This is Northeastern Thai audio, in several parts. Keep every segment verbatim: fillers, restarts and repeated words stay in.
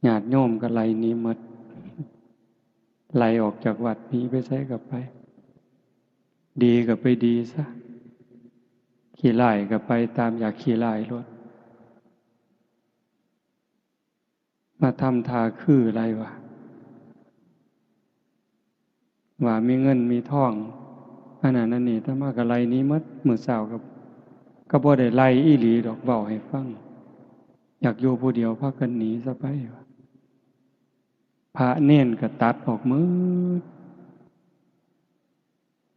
ญาติโยมก็ไล่หนีหมด ไล่ออกจากวัด หนีไปไสก็ไป ดีก็ไปดีซะ ขี้ร้ายก็ไปตามอยากขี้ร้ายโลด มาทำท่าคืออะไรวะ ว่ามีเงินมีทอง อันนั้นอันนี้ อาตมาก็ไล่หนีหมด มื้อเช้าก็ ก็บ่ได้ไล่อีหลีดอก เว้าให้ฟัง อยากอยู่ผู้เดียว พากันหนีซะไปวะ พระเณรก็ตัดออกหมด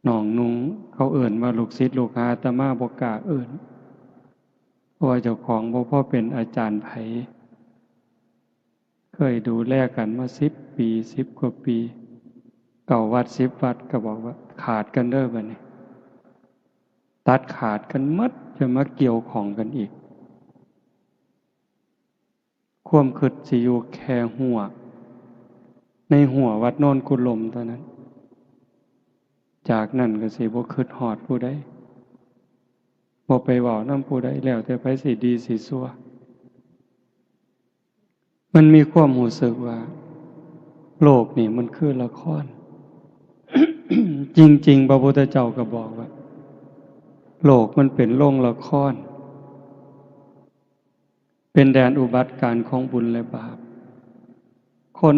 น้องนุ่ง เขาเอิ้นว่าลูกศิษย์ลูกหา อาตมาบ่กล้าเอิ้น เพราะว่าเจ้าของบ่พอเป็นอาจารย์ไผ เคยดูแลกันมาสิบปี สิบกว่าปี เก้าวัด สิบวัด ก็บอกว่า ขาดกันเด้อบัดนี้ ตัดขาดกันหมด จะมาเกี่ยวข้องกันอีก ความคิดสิอยู่แค่ฮั้ว ในฮั้ววัดโนนกุลมเท่านั้น จากนั้นก็สิบ่คิดฮอดผู้ใด บ่ไปเว้านำผู้ใด แล้วแต่ไผสิดีสิชั่ว มันมีความรู้สึกว่า โลกนี่มันคือละคร จริงๆ พระพุทธเจ้าก็บอกว่า โลกมันเป็นโรงละคร เป็นแดนอุบัติการณ์ของบุญและบาป คน